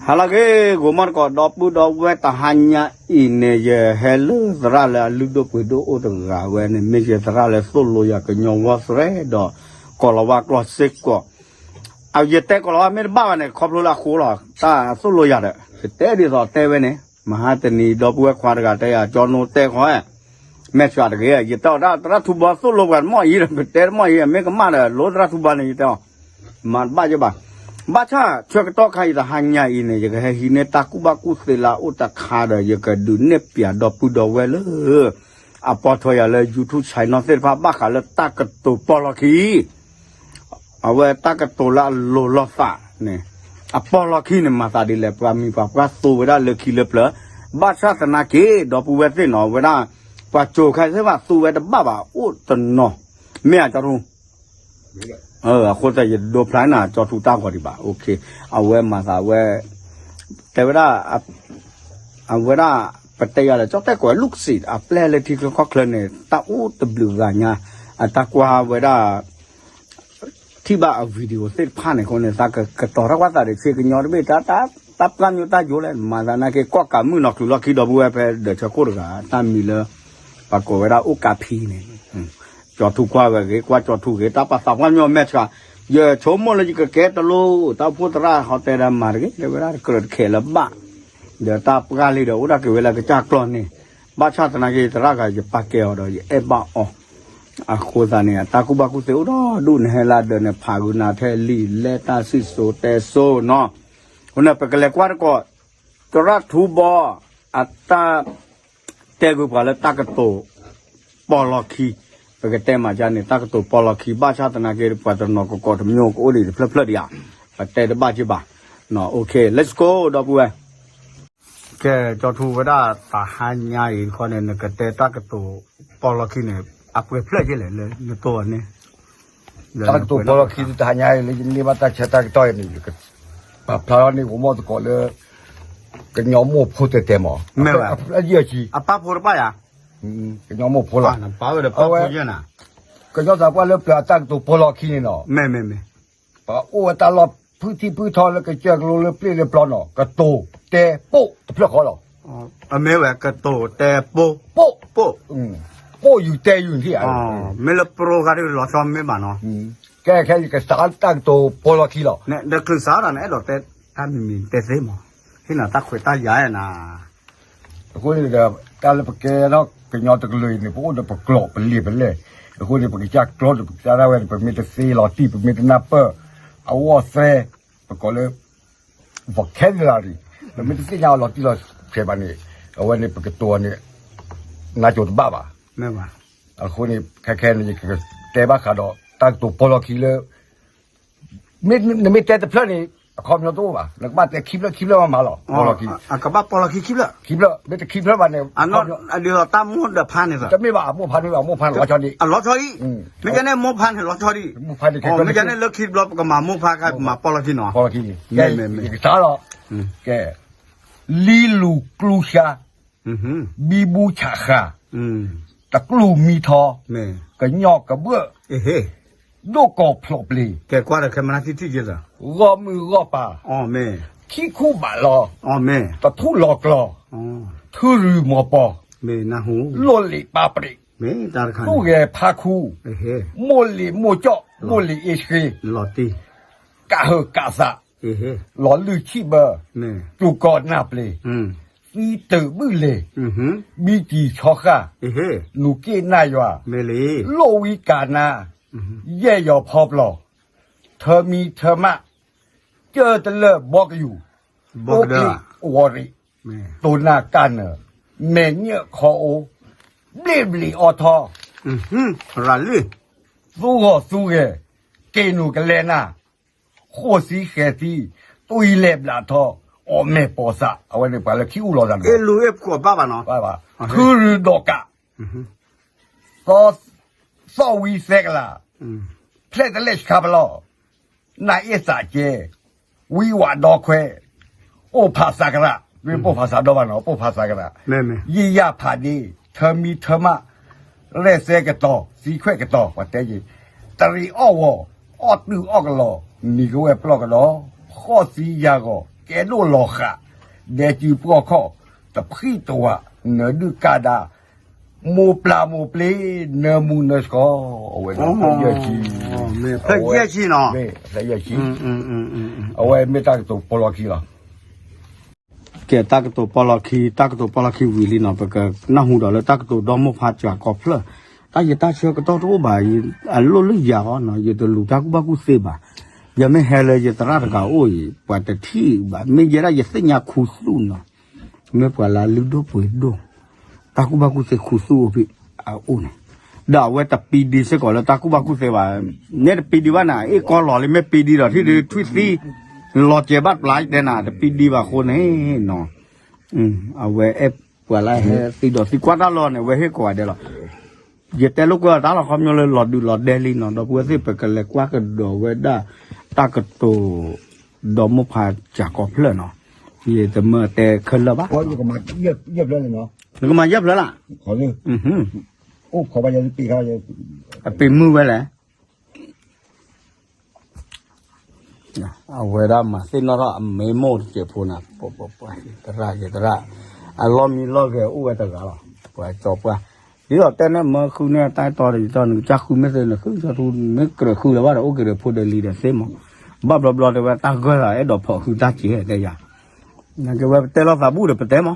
ဟါလၢအဂ့ၤ ဂိၤမီၢ်တကိး ဒီပုၢ်ဒီဝဲၢ် တဟါညါအံၤန့ၣ် ယဟဲလၢသရၣ်လၢအလုၢ်ဒိၣ်ပှ့ၤဒိၣ်အိၣ်တဂၤဝဲန့ၣ် မ့ၢ်ယသရၣ်လၢသိၣ်လိယၤကညီဝီသရဲၣ်ဒီး ကီၢ်လီၤဝါကျိာ်စ့ၢ်ကီး ယတဲကီၢ်လီၤဝါမ့ၢ်တဘၣ်ဘၣ်န့ၣ် ခီဖျိလၢအဃိလီၤ တၢ်သိၣ်လိယၤဒီး ယတဲဒ်သိးတဲဝဲန့ၣ် မဟါတနံၤ ဒီပုၢ်ဝဲၢ်ခွါတဂၤတဲယၤ ကၠီနိတဲဃီ မဲာ်ဆှးတဂ့ၤ ယတဲအီၤဒၣ် သရၣ်ထူဘီသိၣ်လိပှၤတမီၢ်အံၤဒီး ပတဲတမီၢ်အံၤ မ့ၢ်ကမၣ်ဒီး လိသရၣ်ထူဘီန့ၣ် ယတဲအီၤ မၤတဘၣ်ယဘၣ်. ဘၣ်ဆၣ်ဆၢကတီၢ်ခါအံၤ တဟါညါအံၤန့ၣ် ယကဟဲဟံးန့ၢ်တၢ်ကူၣ်ဘၣ်ကူၣ်သ့လၢအအိၣ်တခါဒီး ယကဒုးနဲၣ်ပၠးဒီပုၢ်ဒီဝဲၢ်လၢ အပိာ်ထွဲယၤလၢ YouTube channel သ့ၣ်တဖၣ် ဘၣ်ဃးလၢတၢ်ကတိၤပီၣ်လီၢ်ခံ အဝဲတၢ်ကတိၤလၢအလိၤလိာ်သးန့ၣ် အပီၣ်လီၢ်ခံန့ၣ် မၤသးဒ်လဲၣ် ပှၤမံၤပှၤပှၢ်သိဝဲဒၣ်လၢခံလၢပျၢၤ ဘၣ်ဆၣ်သနာ်က့ ဒီပုၢ်ဝဲၢ်သ့ၣ်နီၤ ဝဲဒၣ် ပှၤစိၤခဲသ့ၣ်တဖၣ်သိဝဲတဘၣ်ဘၣ် အိၣ်တနီၤ မ့ၢ်ဧါ ကၠီထူ အဃိသတးယတဒိဖျါနၤ ကၠီထူတၢ်ဂီၤဒံးဘၣ် အဝဲမၤသးဝဲ တဲဝဲဒၣ် အဝဲဒၣ် ပတဲယၤလၢ ကၠီတဲာ်ကွဲး လူကစံး အပျဲၢ်လၢထံချၢကီၢ်ချၢန့ၣ် တၢ်အိၣ်တဘျုးဂၤညါ အတၢ်ကွၢ်ဝဲဒၣ် ထံၣ်ဘၣ်အ video သ့ၣ်တဖၣ်န့ၣ်အဃိန့ၣ် သးကကတီၤထီၣ်ကွၢ်သးဒီး ဆ့ကညီတဘ့ၣ် တၢ်ပှၢ်မ့ၢ်တၢ်ယိလဲၣ် မၤသးနာ်က့ ကီၢ်ကးမုၢ်နီၤ ချုးလီၢ်ခံဒီပုၢ်ဝဲၢ်ဖဲဒၢးဆၢခိၣ်တဂၤ တၢ်မံၤလၢ ပှၤကိးဝဲဒၣ်အိၣ်ကးဖံန့ၣ် ကၠီထူကွၢ်ဝဲဂ့ၤ ကွၢ်ကၠီထူဂ့ၤ တၢ်ပာ်သးပှၢ်မ့ၢ်အီၤမဲာ်ဆှး ယဆိကမိၣ်လၢယကကဲတလိၣ် တၢ်အိၣ်ဖှိၣ်သရၣ်ဟီတဲဒီးမၤတဂ့ၤ တဲဝဲဒၣ်တကြၢးတခဲးလၢၤဘၣ် ဒီးတၢ်ပှၢ်လံဒီး အိၣ်ဒၣ်က့ၤဝဲလၢကစၢ်ကျီၢ်န့ၣ် ဘၣ်ဆၣ်သနာ်က့ သရၣ်ဂၤယပာ်ကဲအီၤဒီး ယအဲၣ်ဘၣ်အီၤ အဃိသတးန့ၣ် အတၢ်ကူၣ်ဘၣ်ကူၣ်သ့အိၣ်ဒီဒူၣ် နဟဲလၢအဒၢးန့ၣ် ဖးဂုာ်နၤထဲလံာ်လဲၢ်တၢ်စံၣ်စိၤတဲစိၤနီၤ အဃိန့ၣ် ပကလဲၤကွၢ်တကိး သရၣ်ထူဘီ အတၢ် တဲဂုာ်ပှၤလၢတၢ်ကတိၤပီၣ်လီၢ်ခံ ပကတဲမၤကန့ၣ် တၢ်ကတိၤပီၣ်လီၢ်ခံ ဘၣ်ဆၣ်သနာ်က့ ပှၤတနီၤကကိးတမံၤကအိၣ်ဒံးတဖျၢၣ်ဖျၢၣ်ဒံးဧါ ပတဲတဘၣ်က့ဘၣ် OK let's go ဒီပုၢ်ဝဲၢ် ကဲ ကၠီထူဝဲဒၣ်တဟါညါအံၤတခီန့ၣ် နကတဲတၢ်ကတိၤပီၣ်လီၢ်ခံန့ၣ် အပှဲၤဖျၢၣ်က့လဲၣ်လၢနတိၢ်အီၤန့ၣ် တၢ်ကတိၤပီၣ်လီၢ်ခံတဟါညါအံၤလၢယန့ၢ်ဘၣ်တၢ်ဆၢတၢ်ကတီၢ်အံၤန့ၣ် ပာ်ဖျါထီၣ်န့ၣ် ဂိၤမီၢ်သကိးလၢ ကညီမိၢ်ဖိတဲတဲမး မ့ၢ်ဝဲ အယဲၢ်ကံ အပၢ်ဖိတဘၣ်ယၤ ကညီမိၢ်ဖိလီၤ အဝဲ ကညီသးပှၢ်လၢပျၢၤအတၢ်ကတိၤပီၣ်လီၢ်ခံန့ၣ်နီၤ မ့ၢ်မ့ၢ်မ့ၢ် ပအိၣ်ဝဲတၢ်လီၢ်ဖုၣ်ထံၣ်ဖုၣ်ထီလၢကစၢၢ်ကလိလၢပျ့ၢ်လၢပျီနီၤ ကတိၤတဲပိၢ်တဖျၢၣ်ဃီလီၤ အမ့ၢ်ဝဲကတိၤတဲပိၢ် ပိၢ် ပိၢ် ပိၢ်ယူၤတဲယူၤထံၣ်ဧါ မ့ၢ်လၢပရိဂၤဒ်လီၤဆီမ့ၢ်ဘၣ်နီၤ ကဲခဲအံၤကစးတၢ်ကတိၤပီၣ်လီၢ်ခံလီၤ ဒီးချုးစးဒီးနအဲၣ်ဒိးတဲတၢ်မံၤမံၤတဲသ့မး ဟ့ၣ်နၤတၢ်ခွဲးတၢ်ယာ်နၤ အဃိန့ၣ်ဒီး တၢ်လၢပကဲထီၣ်ကညီတကလုာ်အံၤန့ၣ် ပအိၣ်ဒီးပကျိာ်ပလံာ်ပလဲၢ် အဃိန့ၣ် ပကစၢ်ကျိာ်ဒီးပကစၢ်ဒၣ်ဝဲန့ၣ် ပမ့ၢ်တသ့လီၤတံၢ် ပမ့ၢ်တနၢ်ပၢၢ် အဂီၢ်သဲ ပကိးလၢ vocabulary ပမ့ၢ်တသ့ၣ်ညါအီၤလီၤတံၢ်လီၤဆဲးဘၣ်န့ၣ် အဝဲန့ၣ်ပကတိၤအီၤန့ၣ် နါစိၤတဘၣ်ဘၣ် အဃိန့ၣ် ခဲခဲန့ၣ် ယကတဲဘၣ်ဃးဒီး တၢ်ကတိၤပီၣ်လီၢ်ခံလၢ မ့ၢ်နမ့ၢ်တဲတဖျၢၣ်န့ၣ် အခီပညီတအိၣ်ဘၣ် နကဘၣ်တဲခံဖျၢၣ်ခံဖျၢၣ်မးမးလီၤ ပီၣ်လီၢ်ခံ အကဘၣ်ပီၣ်လီၢ်ခံခံဖျၢၣ် ခံဖျၢၣ် မ့ၢ်တခံဖျၢၣ်ဘၣ်န့ၣ် ဒ်သိးတၢ်မိၢ်ဒီးဖါန့ၣ် တမ့ၢ်ဘၣ် အမိၢ်ဖါန့ၣ် အမိၢ်ဖါန့ၣ်လီၤဆီဒံး အလီၤဆီဒံး မ့ၢ်ကဲန့ၣ်မိၢ်ဖါန့ၣ်လီၤဆီဒံး မ့ၢ်ကဲန့ၣ်လၢခံတဘျီပကမၤမိၢ်ဖါခါ ပမၤပီၣ်လီၢ်ခံနီၤ ပီၣ်လီၢ်ခံ ကဲ ယကစးလီၤ ကဲ လံလူၤကျူဆါ ဘံဘူဆးဃာ် တကျူၢ်မံထီ ကညီၣ်ကဘၢၣ် ဒိၣ်ကီၤဖျိးပျ့ၤ ဂီၢ်မုၢ်ဂီၢ်ပၤ ခံခူဘးလီၤ တထူၣ်လီၤကျီၤ ထုရူၤမီၤပီၤ လိၣ်လံာ်ပာ်ပြံး သူၣ်ဂဲၤဖးခူ မိၢ်လံာ်မိၢ်ကၠီၣ် မိၢ်လံာ်အ့ၣ်ဆှ့ ကးဟုးကးသး လီၤလုၢ်ဆံၣ်ဘၢ စူၤကီၤနၢ်ပျ့ၤ သံတုးဘုၣ်လ့ၤ ဘံကံၤဆီဃၣ် နူၤက့ၣ်နၢ်ယွၤ လိၣ်ဝံကးနါ ယဲၢ်ယီၤဖီပျီ ထၢမံထၢမး ကၢတလၢၢ်ဘီကယူၤ အိၣ်ချံဝီၤရံး တိၢ်နၢ်ကၢ်နၢၤ မဲာ်ညၣ်ခီအိ ဘျ့ၣ်ဘျ့ၣ်အီထီ ရၤလံ သူဂီၤသူဂဲၤ က့ၤနူာ်ကလဲနၢ် ဃိၣ်သံဃဲၤသံ သွံလဲၤဘျးထီ အီၣ်မဲာ်ပီၤသး အဝဲန့ၣ်ပှၤလၢခံအူလီၤသးန့ၣ် အ့လူအ့ၣ်ပခိၣ်ဘၣ်ဘၣ်နီၤ ထုရူၤဒီးကး သီၣ်ဝံသဲကလၤ ဖျဲၣ်တလဲၣ်ဆှါပလီၢ် နၢ်အ့ၣ်သးကဲ ဝံဝးဒီခွဲ ပိၢ်ဖးသးကရၣ် မ့ၢ်ပိၢ်ဖးသးဒီဘၣ်နီၤ ပိၢ်ဖးသးကရၣ် ယံာ်ယၢ်ဖးဒ့ ထၢမံထၢမး ရဲၣ်သဲကတီၤ သံခွဲးကတီၤ ပှၤတဲယံာ် တရံးအီၣ်ဂီၤ အီၣ်တုာ်အီၣ်ကလီၤ မံၤကဝဲၢ်ပျီၢ်ကဒီး ဃိၣ်သံယၤဂီၤ ကဲဒိၣ်လီၤဃာ်, ဒဲစုပှီၢ်ခီၣ်, တဖှံတဝး, နဒုၣ်ကၢ်ဒါ, မိၢ်ပျၢ်မိၢ်ပျ့ၤ, နၢမူနၢဆှီ, အဝဲဒၣ်ဖဲယဲၢ်ဆံ, ဖဲယဲၢ်ဆံနီၤ, ဖဲယဲၢ်ဆံ, အဝဲမ့ၢ်တၢ်ကတိၤပီလီၢ်ခံလီၤ. ကဲတၢ်ကတိၤပီလီၢ်ခံ, တၢ်ကတိၤပီလီၢ်ခံဝံၤလံနီၤ, ပကနၢ်ဟူဒီးလၢတၢ်ကတိၤဒီမိၢ်ဖးစှၤကီးဖျၢၣ်, တၢ်ယတၢ်ဆၢကတီၢ်တအိၣ်ဘၣ်, အလိၣ်လၢယၤအီၤနီၤ, ယတလူၤတၢ်ကူၣ်ဘၣ်ကူၣ်သ့ဘၣ်, ယမ့ၢ်ဟဲလၢယသရၣ်တဂၤအိၣ်အံၤ ပှၤတထံၣ်ဘၣ်, မ့ၢ်ယဲဒၣ်ယသ့ၣ်ညါခူသူၣ်နီၤ, မ့ၢ်ပှၤလၢလုၢ်ဒိၣ်ပှ့ၤဒိၣ်, တၢ်ကူၣ်ဘၣ်ကူၣ်သ့ခူသူၣ်အိၣ်ဖဲအအိၣ်န့ၣ်, ဒီးအဝဲတပံဒံစ့ၢ်ကီးလၢတၢ်ကူၣ်ဘၣ်ကူၣ်သ့ဘၣ်, နဲတပံဒံဘၣ်န့ၣ် အ့ၣ်ကီလီၤလံ မ့ၢ်ပံဒံဒီးထံၣ်ဒုးထွံၣ်သံ လီၤစဲးဘၣ်ပျၢ်တဲနၤ တပံဒံဘၣ်အဃိန့ၣ်နီၤ, အဝဲအဲၣ်ပှၤလၢဟဲသံဒီးသံကွၢ်တၢ်လီၢ်န့ၣ် အဝဲဟ့ၣ်ကိးဂၤဒဲးလီၤ. ယတဲလိာ်ကွဲအီၤတၢ်လီၢ်ခီပညီလၢလီၤဒုးလီၤဒဲလံနီၤ, ဒီပုၢ်ဝဲၢ်သ့ၣ် ပကလဲၤကွၢ်ကဒီးဝဲဒၣ် တၢ်ကတိၤ ဒီမိၢ်ဖးစှၤကီးဖျၢၣ်နီၤ, ယတမၢတဲခဲလၢာ်ဘၣ်, နကမၤယဲၢ်ဖျၢၣ်လၢ, အပ့ၤမုၢ်ဝဲလဲၣ် အဝဲဒၣ်မၤသ့ၣ်နီၣ်ထီၣ်အမ့ၢ်မိၢ်တစဲးဖိနၤ, သရၣ်ယသရၣ်, အလီၢ်မံလီၢ်ဂဲၤအိၣ်ဝဲတဂၤလီၤ, ပှၤကၠီပှၢ်, ဒ်သိးတဲန့ၣ်မၢဃုန့ၢ်တၢ်အဲၣ်တီဒီးယတီၢ် နကစၢ်ဃုမ့ၢ်သ့နဃုကၠီထူ မ့ၢ်ကြၢးဃုလၢၤဘၣ်ဒီး အိၣ်က့ၤဒီးဖိဒီးလံၤဒီးသ့မး, ဘၣ်ဘျီဘျီတဲဝဲတၢ်ဂၢၢ်လီၤအဲၣ်ဒိးဖီၣ်ဃုတၢ်စဲးတဲယၤ, နကဝဲပတဲလီၤသးဘူၣ်ဒီးပတဲမး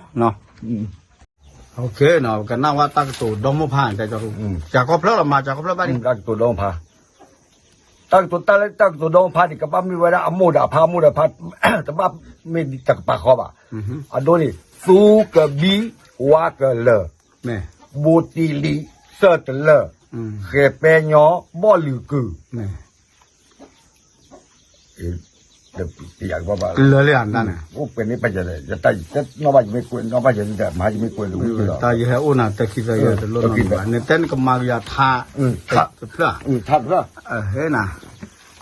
ကနၣ်ဝဲတၢ်ကတိၤဒီမိၢ်ဖးတဲကၠီထူ, စှၤကီးဖျၢၣ်လီၤ မၤစှၤကီးဖျၢၣ်ဘၣ်ဒံး, တၢ်ကတိၤဒီမိၢ်ဖး, တၢ်ကတိၤတၢ်လၢတၢ်ကတိၤဒီမိၢ်ဖးန့ၣ် ကဘၣ်မ့ၢ်ဝဲဒၣ်အမိၢ်ဒီးအဖါ အမိၢ်ဒီးအဖါ, တဘၣ်မ့ၢ်တကပၤဃီဘၣ်, အဒိန့ၣ်, သူကဘံ, ဝါကလၢာ်, ဘိတ့လံ, သၢတလၢာ်, ဃဲၤပဲညီ, ဘီၣ်လုာ်ကုာ် အိၣ်ပှဲၤန့ၣ်ပယီၤ, ယတၢ်နီၣ်ဘၣ်ယမ့ၢ်ကွဲး, နီၣ်ဘၣ်ယမ့ၢ်ကွဲး, တၢ်ယဟဲအိၣ်နၤတၢ်ခံသၢယဲၢ်တလိၣ်နီတဘၣ်, နတဲနကမၤကယၤထါ, တဖျၢၣ်, ဟဲနၤ,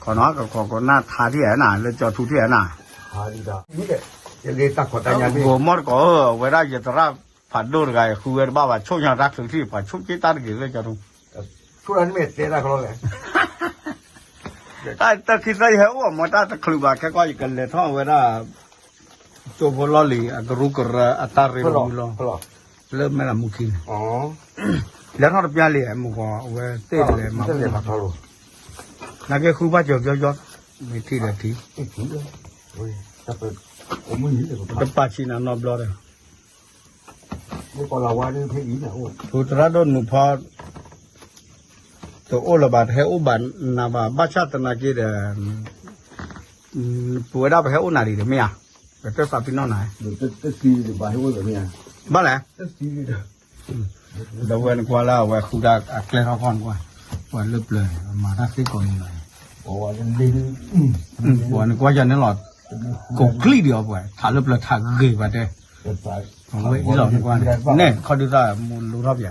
ခိးနီၤ ကခိးကနၣ်ထါထံၣ်ဧဲနၤ လၢကၠီထူထံၣ်ဧဲနၤ, ဂိၤမီၢ်တကိးဧၢ အဝဲဒၣ်ယသရၣ်ဖးဒိၣ်တဂၤ ယဃုဝဲတဘၣ်ဘၣ် ဆိၣ်ညါတၢ်ချုးထံၣ် ပှၤဆိၣ်က့တၢ်တဂ့ၤလၢကၠီထူ တၢ်တၢ်ခံသၢယဟဲအိၣ်အမၤတၢ်တချုးဘၣ် ခဲကီၢ်ယကလဲၤထီၣ်ဝဲဒၣ် ကၠိဖိလီၢ်လံၤ အကရူၢ်ကရၢ အတၢ်ရ့လိာ်မုာ်လီၤ လၢမဲၢ်လးမူခံန့ၣ် လဲၤထီၣ်တပျၢ်လံ မုၢ်ဂီၤ အဝဲသ့ၣ်တလဲၤမၤ နာ်က့ဃုဘၣ်စၢၤကၠီကၠီ မ့ၢ်ထံၣ်ဒီးထံၣ် တပာ်ဆံးနၤနီတဘျီဒီး ဖုသရၣ်ဒိၣ်နူၤဖီ တအိၣ်လၢၤဘၣ် တဟဲအိၣ်ဘၣ်နၤဘၣ် ဘၣ်ဆၣ်သနာ်က့ဒီး ပဝဲဒၣ်ပဟဲအိၣ်နၤဒံးဒီးမ့ၢ်ဧါ ပတဲသးပ့ၤနီၣ်နၤ ဘၣ်လဲၣ် ဒီးဝဲနကွၢ်လၢအဝဲဃုတၢ်အကျဲထီၣ်ခီၣ်နကွၢ် ပှၤလၢပျၢၤန့ၣ် အမၤတၢ်သ့ကိးမုၢ်လီၤ ပှၤနကွၢ်ယၤန့ၣ်လီၤ ကိးကျံၣ်ဒံးအီၤပှၤ ထးလၢပျၢၤထးဂ့ၤပှၤတဲ အဝဲအံၤလီၤနကွၢ်န့ၣ် နဲၣ်ခီဒုးသၣ်မူလိထီၣ်ပယၤ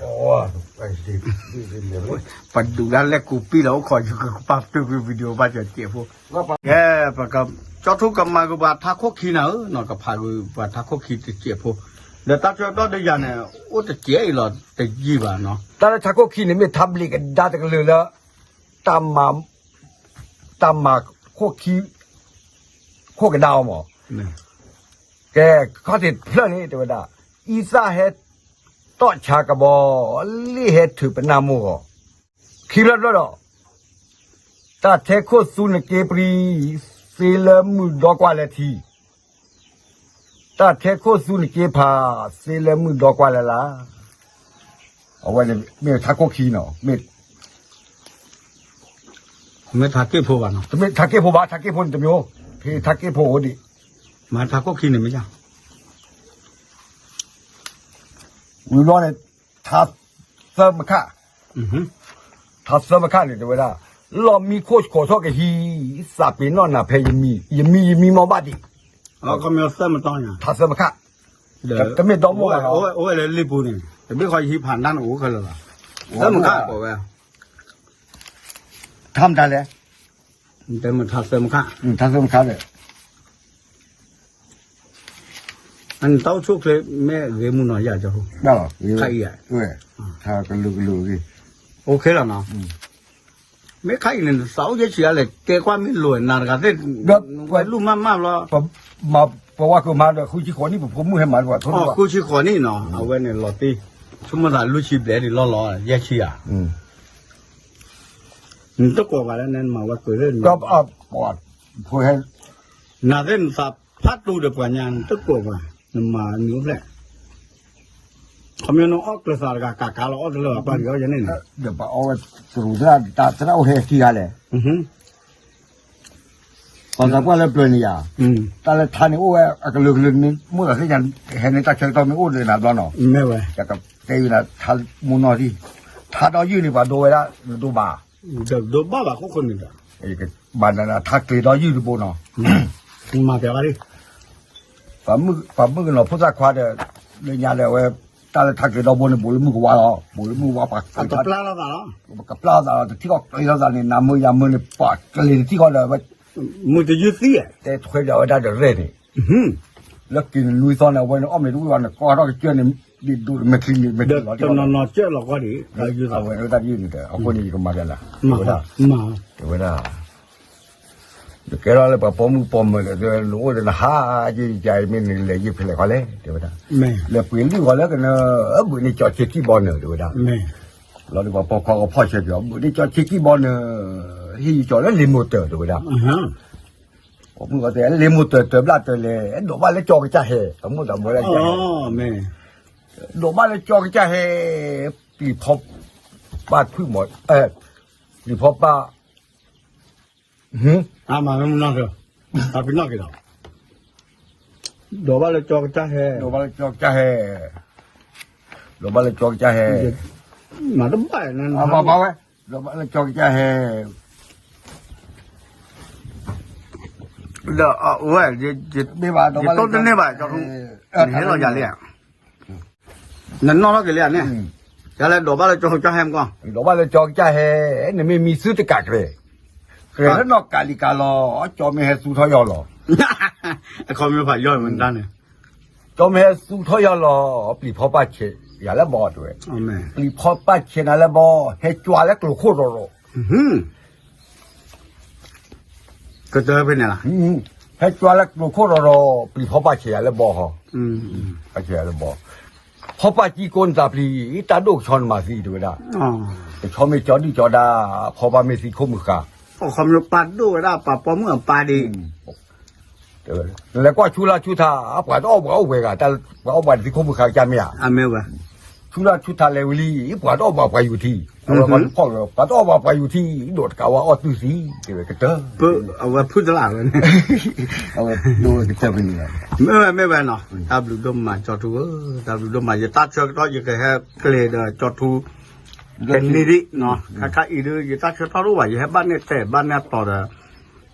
ပှၤဒုးဒၣ်လဲာ်ကူးပံၣ်လီၤအိၣ်ခိးယကပာ်တုာ်ကွံာ် video ဘၣ်စၢၤစဲးဖိ ကဲ ပက ကၠီထူကမၤဂ့ၤပှၤထါခိၣ်ခံနၤဧၢ နီၢ်ကဖးဂ့ၤပှၤထါခိၣ်ခံတစဲးဖိ ဒီးတၢ်ဆၢကတီၢ်ဒီးယၤန့ၣ် အိၣ်တစဲးအံၤလီၤ တယံာ်ဘၣ်နီၤ တၢ်လၢထါခိၣ်ခံန့ၣ် မ့ၢ်ထါဘျံးကဒါတကလုာ်လၢ တၢ်မၤ တၢ်မၤခိၣ်ခံ ခိၣ်ကဒါအီၤမး ကဲ ခီၣ်ထံးတဖျၢၣ်န့ၣ် တဲဝဲဒၣ် အံသၣ်ဟဲတီၣ်ဆါကဘီ လ့ၣ်ဟဲထုးပနၢ်မိၢ်ဂီၤ ခံဖျၢၣ်တဖျၢၣ်ဒီး တၢ်ထဲခိၣ်သူနက့ပြံ သ့လၢမုၢ်ဒီကွၢ်လၢထံ တၢ်ထဲခိၣ်သူနက့ဖး သ့လၢမုၢ်ဒီကွၢ်လၢ်လၢ် အဝဲန့ၣ်မ့ၢ်ထါခိၣ်ခံနီၤ မ့ၢ် မ့ၢ်ထါက့ၣ်ဖိဘၣ်နီၤ တမ့ၢ်ထါက့ၣ်ဖိဘၣ် ထါက့ၣ်ဖိန့ၣ်တမံၤ ဖဲထါက့ၣ်ဖိအိၣ်ဒံး မ့ၢ်ထါခိၣ်ခံန့ၣ်မ့ၢ်ယါ ဝံၤဘျီန့ၣ် ထါသၢမခၣ် ထါသၢမခၣ်န့ၣ် တဲဝဲဒၣ် လီၢ်မံခိၣ်ခိးထီၣ်ကဟံး သးပ့ၤနီၣ်နၤဖဲယမံ ယမံ ယမံမီၢ်ဘၣ်ဒံး ထါသၢမခၣ် တမ့ၢ်ဒီမိၢ်ဘၣ်နီၤ အိၣ်ဝဲလၢလံာ်ပူၤန့ၣ် တဘ့ၣ်ဃီယဟံးဖးနၢ်နအိၣ်ခဲလၢာ်လီၤ သၢမခၣ်ကိးဝဲ ထါမတၤလဲၣ် တဲမ့ၢ်ထါသၢမခၣ် ထါသၢမခၣ်လဲၣ် အနတၢ်အိၣ်ဆူၣ်ချ့မ့ၢ်ဂ့ၤမုၢ်နီၤယၤကၠီ ခါအံၤ ထါကလုာ်ကလုာ်ဂ့ၤ OK လီၤနီၤ မ့ၢ်ခါအံၤန့ၣ် နသးအိၣ်ယဲၢ်ဆံဂၤလဲၣ် ကဲကွၢ်မ့ၢ်လိၤနၤတဂၤသ့ၣ်, ဝဲလူၢ်မၢ်မၢ်ဘျီ, ပဝဲကမၤဒီးဃုဆံဃိးနံၣ် ပဖိမုၣ်ဟဲမၤပှၤထိၣ်, ဃုဆံဃိးနံၣ်နီၤ အဝဲန့ၣ်လီၤတံၢ်, ဆိကမိၣ်သးလွံၢ်ဆံဘျဲၣ်ဒံးလီၢ်လီၤ ယဲၢ်ဆံဧါ, နတကိးဘၣ်လၢနမၤဝဲကွံာ်လၢ, ဖိဟဲ, နၤသ့ၣ်နသးဖးတူဒီးပှၤညါ နတကိးဘၣ်, နမၤနုၤအိၣ်ဖျဲၣ် ခီပညီနအီၣ်ကျၢၤသးတဂၤကးကးလီၤအီၣ်တလၢဘၣ်ပှၤဒံးအီၣ်ယဲန့ၣ်န့ၣ်, ဒီးပအီၣ်ဝဲတရူးသရၣ် တၢ်သရၣ်အိၣ်ဟဲခံဂၤလဲၣ်, ပှၤသးပှၢ်လၢပျၢၤန့ၣ်ယၤ, တၢ်လၢထါန့ၣ်အိၣ်ဝဲအကလုာ်ကလုာ်န့ၣ် မိၢ်သးသ့ၣ်ညါ, ဟဲန့ၢ်တၢ်ဆၢကတီၢ်မ့ၢ်အိၣ်ဒီးနၤဘျီနီၤ, ယကတဲဝဲဒၣ်ထါမိၢ်နီၢ်သံ, ထါဒီးယုၢ်န့ၣ် ပှၤဒိဝဲဒၣ် နဒိဘၣ်, ဒိဘၣ်ဘၣ်ခိၣ်ခိၣ်န့ၣ်ဒီး, ဘၣ်နထါကျ့ၤဒီးယုၢ်တဘိနီၤ, မၤပျဲဘၣ်ဒံး ပှၤမုၣ်ကနီၤဖိသၣ်ခွါဒီး, လၢညါဒီးအဝဲ, တၢ်လၢထါကျ့ၤဒီဘိန့ၣ် ဘူးလၢမုၢ်ကဝါလီၤ, ဘူးလၢမုၢ်ကဝါပှၤ, ကပျၢ်လီၤသးလီၤ, ကပျၢ်လီၤသးလီၤ တထံၣ်ဃီကျ့ၤလီၤသးန့ၣ် နၤမုာ်ယၤမုာ်န့ၣ် ပှၤကျ့ၤတထံၣ်ဃီဒီးဝဲ, မုာ်တယုၢ်သံ, တဲထွဲဒီးဝဲဒၣ်ဒီးရဲၣ်န့ၣ်, လၢက့ၤနနွံသီန့ၣ် အဝဲန့ၣ်အီၣ်မ့ၢ်တဝံၣ်ဘၣ်န့ၣ် ကီထီၣ်ကစၢၢ်န့ၣ်, ဒ်ဒိၣ်မဲာ်ချံန့ၣ်မဲာ်ချံလီၤ, တနီၤနီၤကၢၢ်လီၤကီဒံး, အဝဲဒၣ်တယုၢ်န့ၣ်ဒီး အဃိန့ၣ် ယကမၤဒ်လဲၣ်, တဲဝဲဒၣ် နကဲထီၣ်လၢပှၤပိာ်မုၣ်ပိာ်မၢၤဒီး နအိၣ်ဒီးနဟးက့ၤကမ့ၢ်နလဲၤယံာ်ဖဲလဲၣ်ခီလဲၣ် တဲဝဲဒၣ်, လဲၤပှ့ၤလုၢ်ဂီၤလၢကနၢ, ဘုးန့ၢ်ကၠီဆ့ကံၣ်ဘီနၢၤ တဲဝဲဒၣ်, လီၤဒီးပှၤပိာ်ခွါကဖီၣ်ဆၢက့ၤအီၤ ဘုးန့ၢ်ကၠီဆ့ကံၣ်ဘီနၢၤ, ဟ့ၣ်ယကၠီလၢလ့မိၢ်တၢၢ် တဲဝဲဒၣ်, ပိာ်မုၣ်တဲလ့မိၢ်တၢၢ်တၢၢ်ဘျၣ်တၢၢ်လဲၣ် ဒိးဘၣ်လၢကၠီကစၢ်ဟဲ, အမိၢ်တၢ်မၢလၢကၠီဟဲ, ဒိးဘၣ်လၢကၠီကစၢ်ဟဲ, ပျံၤဖီ, ပၢ်ထွံၣ်မီၤ, ပျံၤဖီပၢ် မၤမနၢၤ, အပနီၣ်က့ၤလီၤ, ဒိးဘၣ်လၢကၠီကစၢ်ဟဲ, ဒိးဘၣ်လၢကၠီကစၢ်ဟဲ, ဒိးဘၣ်လၢကၠီကစၢ်ဟဲ, မၤတဘၣ်, ဘၣ်ဝဲ, ဒိးဘၣ်လၢကၠီကစၢ်ဟဲ, ဒီးအဝဲ, ယတိၢ်တန့ၢ်ဘၣ် ကၠီထူ, နဟဲလီၤယၤလံဧါ နနီၣ်ထီၣ်က့ၤလံဧါန့ၣ်, ယလဲၤဒိးဘၣ်လၢကၠီကစၢ်ဟဲမကီၢ်, ဒိးဘၣ်လၢကၠီကစၢ်ဟဲ, နမ့ၢ်မံသုတကးကြဲ, ကြဲလၢနီၢ်ကးလံၤကးလီၤ, ကၠီမ့ၢ်ဟဲသူထီၣ်ယီၤလီၤ, အခီပညီဖးယီၤမတၤန့ၣ်, ကၠီမ့ၢ်ဟဲသူထီၣ်ယီၤလီၤ, ပျံၤဖီပၢ်ဆဲးယၤလၢဘီတဲဝဲ, ပျံၤဖီပၢ်ဆဲးနၤလၢဘီ, ဟဲကွၢ်လၢကျိၤခိၣ်ရီၤရီၤ ကတၢၢ်ဖဲန့ၣ်လီၤ, ဟဲကွၢ်လၢကျိၤခိၣ်ရီၤရီၤ, ပျံၤဖီပၢ်ဆဲးယၤလၢဘီဟီ, ပၢ်ဆဲးယၤလၢဘီ, ဖီပၢ်ကံကိးနသးပျံၤ, တၢ်ဒိၣ်ကဆီနမၤသံတဲဝဲဒၣ်, ကဆီမ့ၢ်ကၠီဒုၣ်ကၠီဒါ, ဖီပၢ်မ့ၢ်သံခိၣ်မုၢ်ဃာ်, ပၢ်ဒိၣ်ဝဲဒၣ်ပၢ်ပိာ်မုၣ်အပၢ်ဒံး လဲၤကွၢ်ဆူလၢဆူထး, ပှၤတအီၣ်ပှၤအိၣ်ဝဲဂၤ, ပှၤအီၣ်ပှၤတသံခိၣ်မုၢ်ဃာ်ကစၢ်မ့ၢ်ဧါ, ဆူလၢဆူထးလဲၤဝံၤလံ, ပှၤတအီၣ်ပှၤပှၤယူၤထံ, အဝဲဖီၣ်လၢ ပှၤတအီၣ်ပှၤပှၤယူၤထံ, ဒိၣ်တကးဝဲအီၣ်တုၤသံ, တဲဝဲကတၢၢ်, အဝဲဖုတလးလၢန့ၣ်, အဝဲဒိဝဲကတၢၢ်ဖဲန့ၣ်လီၤ, မ့ၢ်ဝဲမ့ၢ်ဝဲနီၤ, တၢ်ဘျုးဒိၣ်မးကၠီထူဧၢ, တၢ်ဘျုးဒိၣ်မး ယတၢ်ဆၢကတီၢ် ယကဟဲကျဲၤဒီးကၠီထူ တနံၤဒံး, ခါခါအံၤဒုး ယတၢ်ဆၢကတီၢ်တအိၣ်ဘၣ်, ယဟဲဘၣ်နဲၣ်တဲာ်ဘၣ်နဲၣ်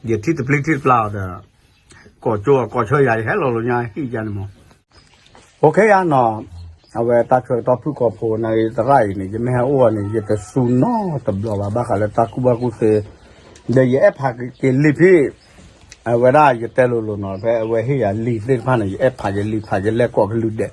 တီၤဒီး ယထံၣ်တပျံၤထံၣ်တပျၢ်အီၤဒီး ကိးကၠိအကိးဆၢယၤ ယဟဲလီၤလီၤညါဟံၣ်ယါန့ၣ်မး, အိၣ်ခ့ယါနီၤ, အဝဲတၢ်ဆၢကတီၢ်ဖုၣ်ကိာ်ဖိနၤဂ့ၤသရၣ်အံၤန့ၣ် ယမ့ၢ်ဟဲအိၣ်အီၤန့ၣ် ယတစူၤနီတဘျီဘၣ် ဘၣ်ဃးလၢတၢ်ကူၣ်ဘၣ်ကူၣ်သ့, ဒီးယအဲၣ်ဖးက့ၤလံာ်ဖံး, အဝဲဒၣ်ယတဲလိၤလိၤနီၤ ဖဲအဝဲဟ့ၣ်ယၤလံာ်သ့ၣ်တဖၣ်န့ၣ် ယအဲၣ်ဖးယလံာ်ဖးယလဲၢ်ကိးကလုာ်ဒဲး,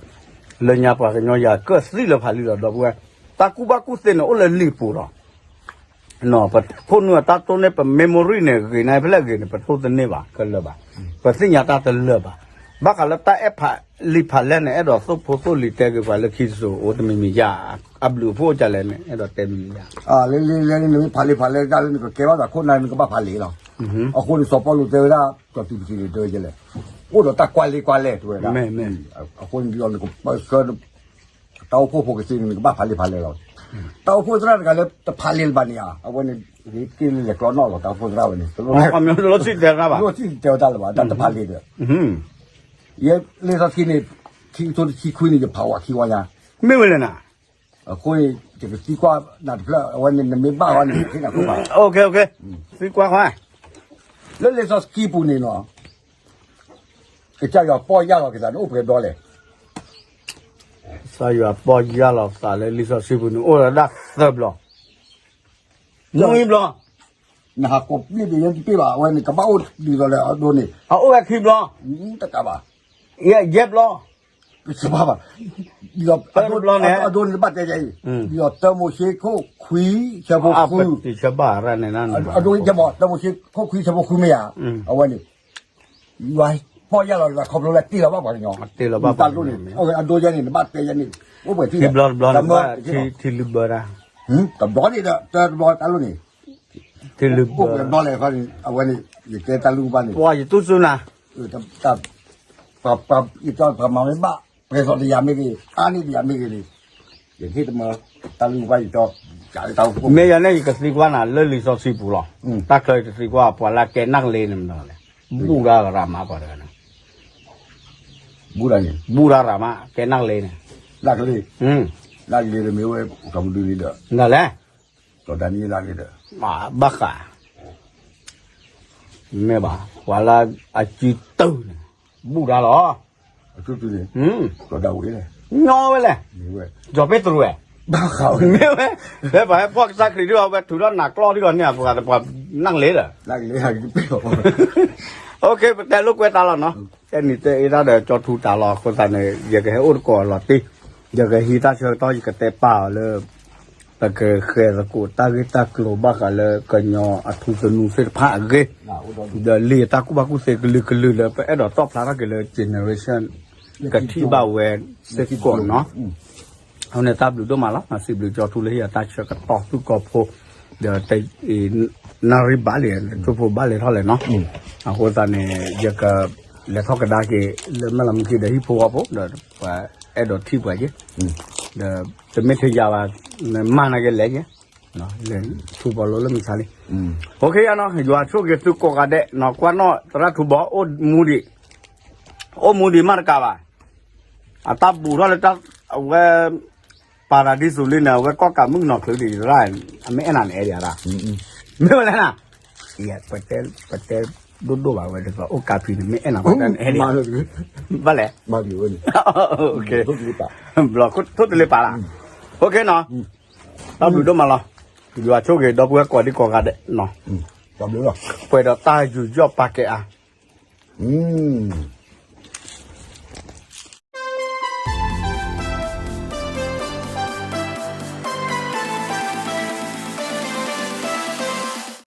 လၢညါပှၤကညီယၤကၢၣ်သံလၢဖးလံာ်လီၤ ဒီပုၢ်ဝဲၢ်, တၢ်ကူၣ်ဘၣ်ကူၣ်သ့န့ၣ် အိၣ်လၢလံာ်ပူၤလီၤ ပဖိနုာ်အတၢ်တိၢ်န့ၢ် ပ memory န့ၣ် ဂ့ၤန့ၣ်ဖဲလဲၣ်ဂ့ၤန့ၣ် ပတိၢ်တန့ၢ်ဘၣ်ခဲလၢာ်ဘၣ်, ပသ့ၣ်ညါတၢ်တလၢာ်ဘၣ်, ဘၣ်ဃးလၢတၢ်အဲၣ်ဖးလံာ်ဖးလဲၢ်န့ၣ် အဲၣ်ဒိးသိၣ်ဖိသိၣ်လံၤတဲက့ၤပှၤလၢခံတစိၤ အိၣ်တမံၤမံၤယါ, အဘျုးအဖှိၣ်အိၣ်ဒ်လဲၣ်န့ၣ် အဲၣ်ဒိးတဲမံၤမံၤယါ, လၢလံာ်လၢလံာ်နမ့ၢ်ဖးလံာ်ဖးလဲၢ်ဒၣ်လၢနကကဲထီၣ်သးခိၣ်နၢ် နကဘၣ်ဖးလံာ်လီၤ, အဃိန့ၣ်စီၤပီလူးတဲဝဲဒၣ် ကၠီၤသူပစံးန့ၣ်တဲဝဲဒ်လဲၣ်, အိၣ်ဒီးတၢ်ကွၢ်လံကွၢ်လဲၢ်တဲဝဲဒၣ်, အဃိန့ၣ်ဒီးနကပၢဆှၢ တၢ်အိၣ်ဖှိၣ်ဖိကသ့န့ၣ် နကဘၣ်ဖးလံာ်ဖးလဲၢ်လီၤ, တၢ်အိၣ်ဖှိၣ်သရၣ်တဂၤလၢတဖးလံာ်လၢၤဘၣ်န့ၣ်ဧါ, အဝဲန့ၣ် က့ၤလံလဲၤကျီနီၣ်လီၤ တၢ်အိၣ်ဖှိၣ်သရၣ်ဝဲန့ၣ် တလိၣ်စံၣ်တဲဝဲဒၣ်လၢၤဘၣ် တၢ်တဖးလံာ်ဒီး ယဲလံာ်စီဆှံန့ၣ် ခံကထိတဆံခွံန့ၣ် ယဖးဝဲခံဝဲညါ, မ့ၢ်ဝဲလဲၣ်နၤ, အဃိန့ၣ် ယကသံကွၢ်နၤတဖျၢၣ် အဝဲန့ၣ် နမ့ၢ်ဘၣ်ဝဲန့ၣ် ယကဟ့ၣ်နၤခိၣ်ဘၣ်, သံကွၢ်ခွါ, လၢလံာ်စီဆှံပူၤန့ၣ်နီၤ ကစၢ်ယွၤပီၢ်ယၢ်လီၤက့ၤသးန့ၣ် အိၣ်ပှဲၤဘျီလဲၣ်, ကစၢ်ယွၤပီၢ်ယၢ်လီၤသးလၢလံာ်စီဆှံပူၤန့ၣ် အိၣ်ဝဲဒၣ်သၢဘျီ, နွံဘျီ နဟးကိးဘျ့ဘ့ၣ်ယဲတပ့ၢ်ဘၣ် အဝဲန့ၣ် ကဘၣ်အိၣ်ဒ်သိးလၢအဒိန့ၣ်, အအိၣ်ဝဲခံဘျီ, တကးဘၣ်, ယဲၢ်ဘျီ, တဘၣ်ဘၣ်, အဒိန့ၣ် တဘၣ်တဲယၤအံၤ, ဒီးတၢမိၤၡ့ခိၣ်ခွံဆၢဖိဃု, အဒိန့ၣ် တၢမိၤၡ့ခိၣ်ခွံဆၢဖိဃုမ့ၢ်ဧါ, အဝဲန့ၣ် ယွၤပီၢ်ယၢ်လီၤယွၤခီဖျိလၢတ့ၢ်လီၤဘၣ်ပှၤကညီ, တၢ်လိၣ်န့ၣ် အဒိယဲန့ၣ် နဘၣ်တဲယဲန့ၣ်, အိၣ်ပှဲၤထံၣ်လီၤ, ထံလုၢ်ဘၢတၢ်, တဘျီန့ၣ်ဒီး တၢတဘျီတၢ်လိၣ်န့ၣ် ထံလုၢ်ဘၢ အိၣ်ပှဲၤဘျီလဲၣ်ခီန့ၣ် အဝဲန့ၣ် ယတဲတၢ်လုၢ်ဘၣ်န့ၣ် ပှၤယတူၢ်စုနၤ ပှၤမၤမ့ၢ်ဘၣ် ပှဲၤသီတယၤမ့ၢ်ဂ့ၤ အါန့ၢ်တယၤမ့ၢ်ဂ့ၤန့ၣ်, ယဟ့ၣ်တမၢ တၢ်လုၢ်ဘၣ်ယတီ မ့ၢ်ယၤန့ၣ် ယကသံကွၢ်နၤလၢလံာ်စီဆှံပူၤလီၤ, တၢ်ချၢယကသံကွၢ် ပှၤလၢကဲနၣ်ကလ့န့ၣ်မနုၤလဲၣ်, ဘူၣ်ဒၣ်ရၤမးပှၤတဂၤန့ၣ်, ဘူၣ်ဒၣ်ရၤမး ကဲနၣ်ကလ့န့ၣ်, နၣ်ကလ့, နၣ်ကလ့ဒီးမ့ၢ်ဝဲ ကမဒုန့ၣ်ဒီး နၤလဲၣ် ကီၤဒၤနံယ့လးန့ၣ်ဒီး ဘၣ်ဃး မ့ၢ်ဘၣ် ပှၤလၢအစုတုၤန့ၣ် ဘူၣ်တၢ်လီၤ, ကီၤဒၤဝံးလဲၣ်, ညီဝဲလဲၣ်, ကၠီၤပ့းတရူးဝဲ, မ့ၢ်ဝဲ, ဖဲပှၤဟဲဖီၣ်ကစၢ်ခရံာ်ဒ်အီၤ ဝဲထုးထီၣ်နၤကျီဒ်အီၤန့ၣ် ပှၤနၢ်ကလ့ဒီး, ပတဲလိာ်ကွဲတၢ်လီၤနီၤ, တဲနံၤတဲအ့တၢ်ဒီးကၠီထူတၢ်လီၤ အဃိသတးန့ၣ် ယကဟဲအိၣ်တကိးအလီၤတံၢ်, ယကဟံးတၢ်ဆၢကတီၢ် ယကတဲပာ်အီၤလၢ ပကဃဲၤသကိးတၢ်ဂ့ၢ်တၢ်ကျိၤဘၣ်ဃးလၢကညီအထူသနူသ့ၣ်တဖၣ်အဂ့ၢ်, ဒီးလံာ်တၢ်ကူၣ်ဘၣ်ကူၣ်သ့ကလုာ်ကလုာ်လၢပအဲၣ်ဒိးတီၣ်ဖျါထီၣ်က့ၤလၢ generation ကထံၣ်ဘၣ်ဝဲစ့ၢ်ကီးနီၤ, အဃိန့ၣ်တၢ်ဘျုးဒိၣ်မးလီၤ, စံးဘျုးကၠီထူလၢဟ့ၣ်ယၤတၢ်ဆၢကတီၢ်သုကီၢ်ဖိ, ဒီး နၣ်ရံၣ်ဘၣ်လံ, ကၠိဖိဘၣ်လဲၤထီၣ်လဲၣ်နီၤ, အဃိသတးန့ၣ် ယကလဲၤထီၣ်ကဒါက့ၤ လၢမဲၢ်လီၤမုၢ်ခံဒီးဟံၣ်ဖိဃီဖိ ဒီးပှၤအဲၣ်ဒိးထံၣ်ပှၤက့ၤ, ဒီးတမ့ၢ်ထဲယၤဘၣ်, မၤနၤက့ၤလဲၤက့ၤ, လဲၤထူဘီလိလၢမုၢ်ဆါလံ, အိၣ်ခ့ယါနီၤ ယွၤဆိၣ်ဂ့ၤသုကိးဂၤဒဲးနီၤ, ကွၢ်နီၣ်သရၣ်ထူဘီ အိၣ်မူဒံး, အိၣ်မူဒံးမးတကးဘၣ် အတၢ်ဘူးထီၣ်လၢတၢ် အဝဲ ပၤရၤဒံစူၤလံန့ၣ် အဝဲကီၢ်ကးမုၣ်ကနီၤချုးဒံးရၣ်, အမ့ၢ်အဲၣ်နၤန့ၣ်အဲၣ်ဒံးရၣ်, မ့ၢ်ဝဲလဲၣ်နၤ, ပတဲဒိၣ်ဒိၣ်ဘၣ်ဝဲဒ်သိး အိၣ်ကးဖံးန့ၣ် မ့ၢ်အဲၣ်နၤပှၤတၢ်န့ၣ်အဲၣ်ဒံး, ဘၣ်လဲၣ်, ဘျီထိၣ်တလ့ပာ်လၢ်, အိၣ်ခ့နီၤ, တၢ်ဘျုးဒိၣ်မးလီၤ, ယွၤဆိၣ်ဂ့ၤဒီပုၢ်ဝဲၢ်ကိးဒံကိးဂၤဒဲးနီၤ, ပှဲၤဒီးတၢ်ယူးယီၣ်ပာ်ကဲအါ အ